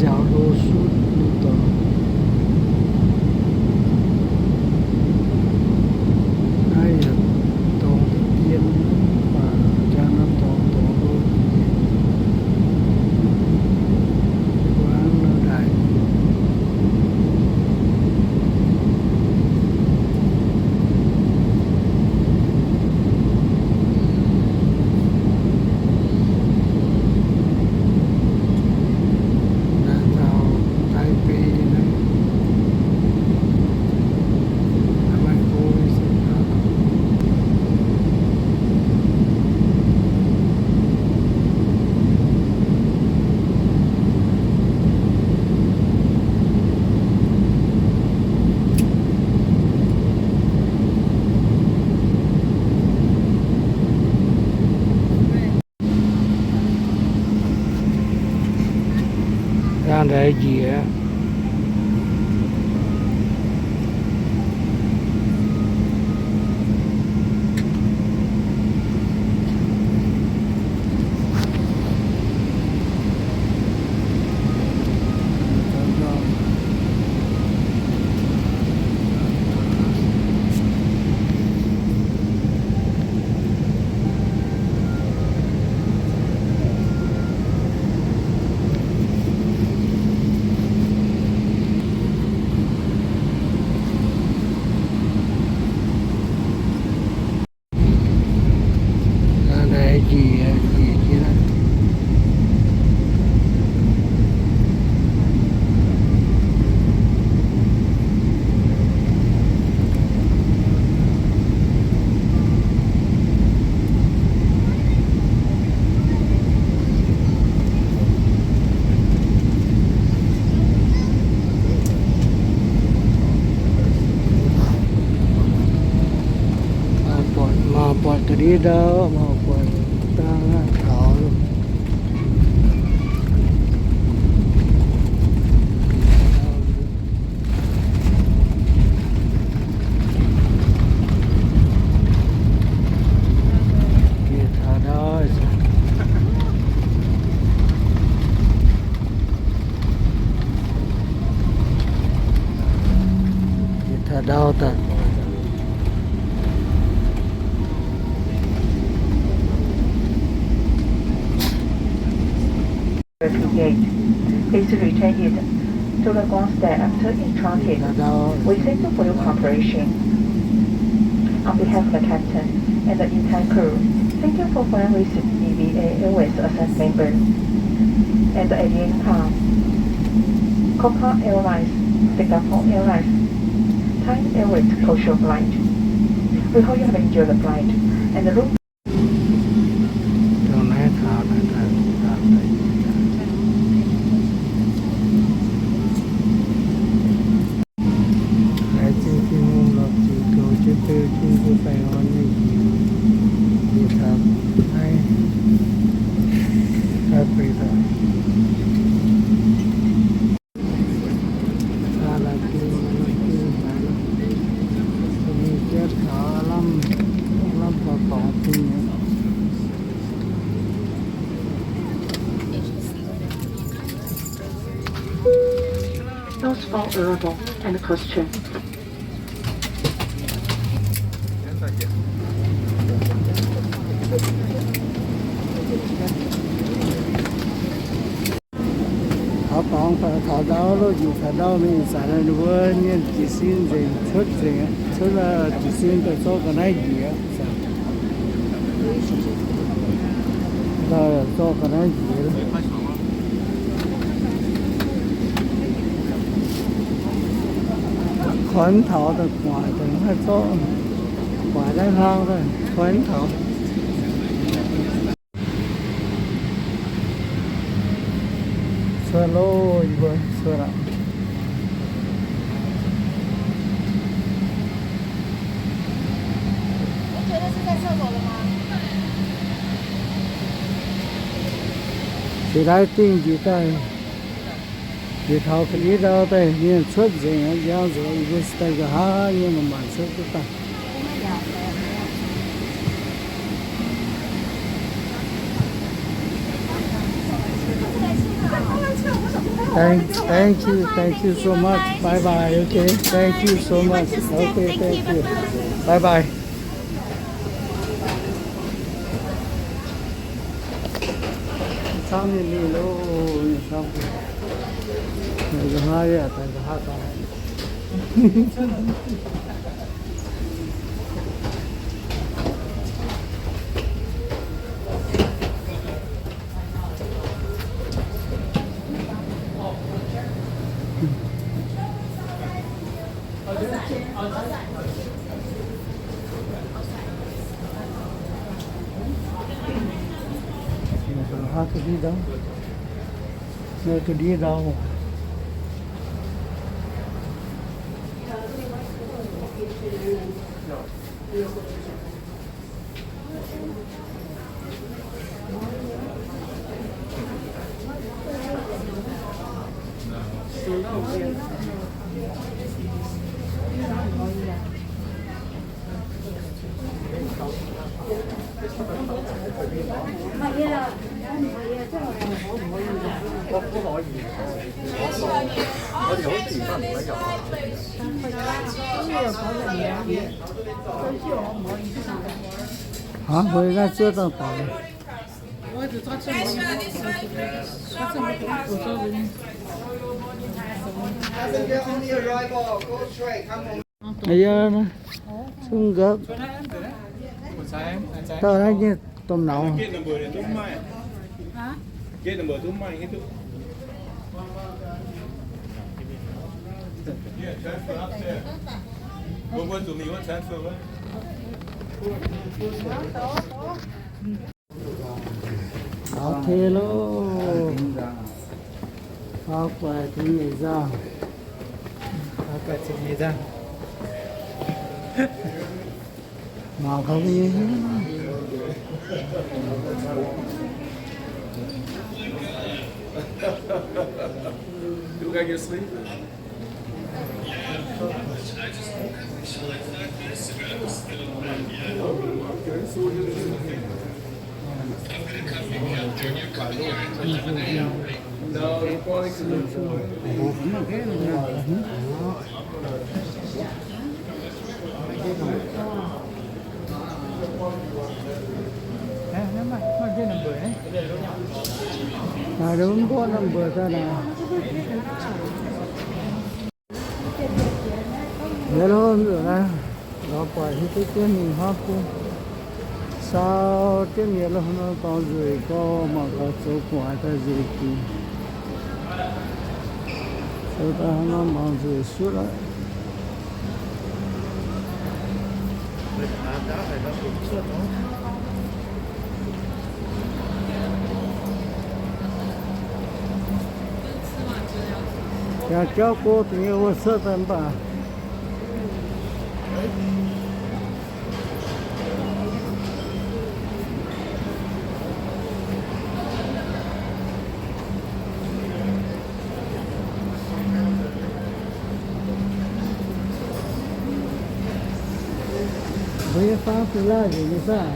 Nziaaux hlo sutv nyei dorngx. Naaiv yaac dorngx dien, baac jaa norm dorngx dorngx hlo. Mbuo hnangv nor ndaaih. Naaiv taux Taipei naaiv. Dangh ndaaih njiec. Mangc buatc ga'ndiev ndau, mangc buatc dangh aqv taux. Njiec taux ndau, njiec taux ndau daaih. Please return it to the ground step after instructed. We thank you for your cooperation. On behalf of the captain and the entire crew, thank you for flying with E V A Airways as a member. And at the end, um, Copa Airlines, Singapore Airlines, Thai Airways closure flight. We hope you have enjoyed the flight and look 来自金木落子狗，这对金木拜王的也他哎，他背的。 Those for arrival and costume. Taux dorngx taux ndau, luv njiec taux ndau mingh, ih zanc ninh mbuo mienh jiez sin nzengc, cuotv nzengc, cuotv jiez sin daaih zorqv ga'naaiv njiec. Daaih zorqv ga'naaiv njiec. Kuonx taux daaih guaax daaih maiv zorqv, guaax naaiv hlang daaih kuonx taux. Cuotv loh, yie mbuo cuotv aqv. Jiex daaih dingh jiex daaih, jiex taux ga'ndiev ndau daaih mienh cuotv nzengc aqv, njang nzengc, yie mbuo daaih nqa'haav nyei maanc maanc cuotv duqv daaih. Thank, thank you, thank you so much. Bye bye. Okay, thank you so much. Okay, thank you. Bye bye. Camv nyei mingh loh, camv. Nqa'haav yaac daaih nqa'haav daaih. Nqa'haav ga'ndiev ndau. Nqa'haav ga'ndiev ndau. Hnangv mbuo naaiv zuov dangh daic. Aa, yie zungv nqopv. Dauh naaiv nyei domh nauz. Ok loh. Faaux guaix tengx nyeic nzangh. Faaux guaix tengx nyeic nzangh. Mangc gaax nyei. You got your sleep? Mbuo number daaih naaic. Yie lorz mv zuqc naaiv, lorz buatc hiuv duqv jienv mingh hnangv bung. Saau jienv mienh lorz nor dorngx nzueic gorx, mangc gaax zoux gu'nguaaic daaih nzueic jiex. Zoux daaih hnangv nor mangc nzueic sutv aqv. Yaac jauv go dingc nyei wuov cuotv daaih mv baac. Mbuo nyei faang fui laaih nzengc nyei saah?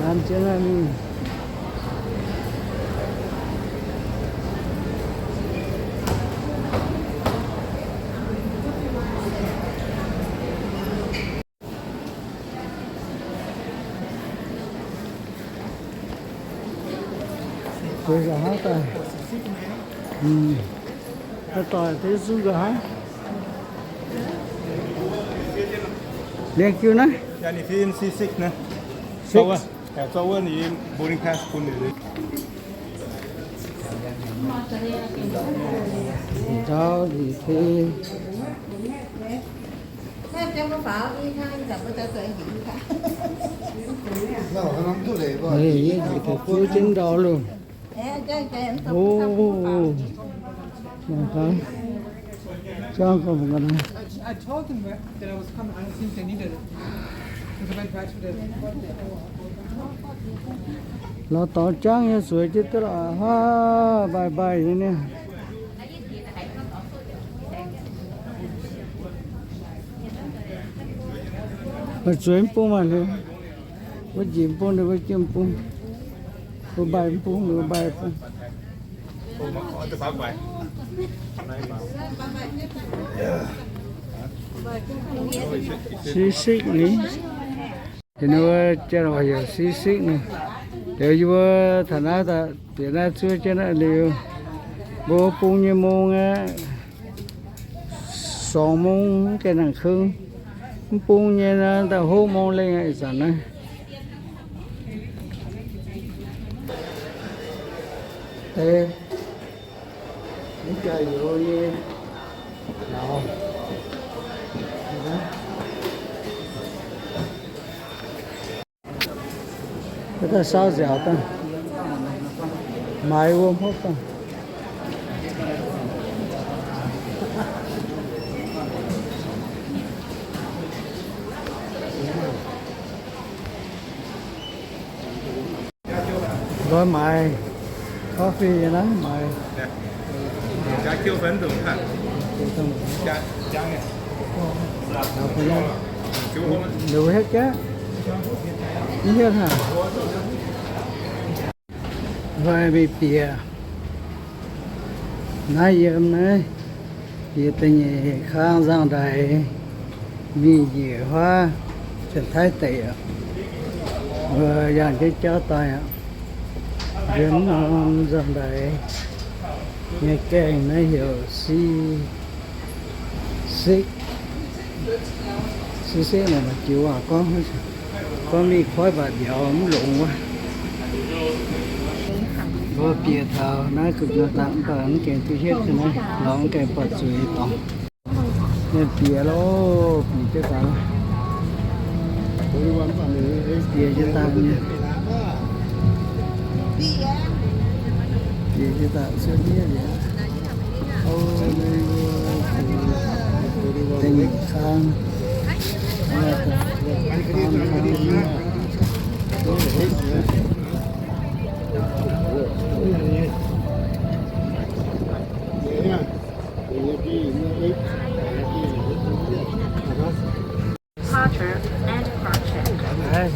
Laanh jienv naaiv mingh. Zoux nqa'haav daaih. Doic deix zungv nqa'haav. Liangx jiu naaiv. Six. Nzauv lic fei. Yie zuqc zuov jienv ndau loh. O, mangc gaax, jangv gauh mangc gaax. Lorz dorngx jangv nyei zueiz jienv duqv lorqc, haa, mbaih mbaih nyei niaa. Maaih zueiz mv bung maaih liuz, wuov njiec mv bung, ninh wuov jiem mv bung, wuov mbaih mv bung, wuov mbaih mv bung. Siqv sikv ni. Ninh mbuo janx-hoic heuc siqv sikv ni. Liuz yie mbuo taux naaiv daaih bieqc naaiv zuov jienv naaiv liuz, mbuo bung nyei mong aeqv, sorngx mong mv gaengh nangc keng. Mv bung nyei naaiv daaih hopv mong lengh ih zanc naaiv. Deix, mv jaaix youz nyei lauz. Daaih saauv nziaauc daaih, maaiz wuom hopv daaih. Lorz maaiz coffee nyei naaiv maaiz. Liuz hietv jaav, mv hietv haic. Hnoi mingh bieqc naaiv yiem naaiv, bieqc da'nyeic kang nzangv-ndaix mingh njiec huaav Janx-Taiv deic aqv. Mbuo yangh jienv jauv daaih aqv. Yiem norm nzangv-ndaix nyei gaengh naaiv heuc Siqv Sikv. Siqv Sikv naaic maaih jiuv waac gorngv, gorngv mingh koiv mbatc mbiauz mv longx wuov. Mbuo bieqc taux naaiv gu'nyuoz daaih mv baac mv gaengh duqv hietv ga'naaiv, lorz mv gaengh buatc zuiz dorngx. Mienh bieqc loh, bieqc jienv daaih, bieqc jienv daaih mienh, bieqc jienv daaih cuotv miev liuz, o, da'nyeic kang, Departure and cross check. Mv zeiz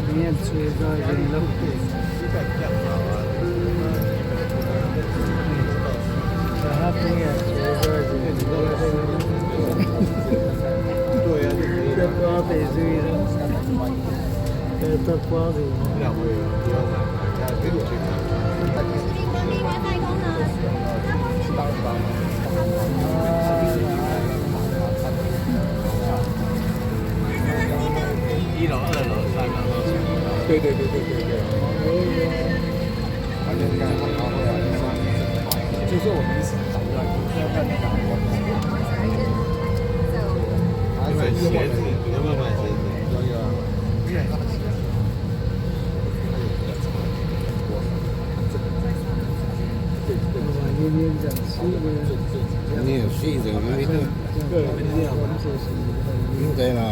lorqc,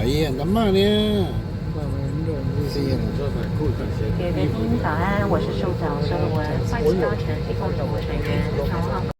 yie yaac ndamv mangh niaa. 早安，我是瘦脚，是我，欢迎搭乘一空九五乘员长荣航空。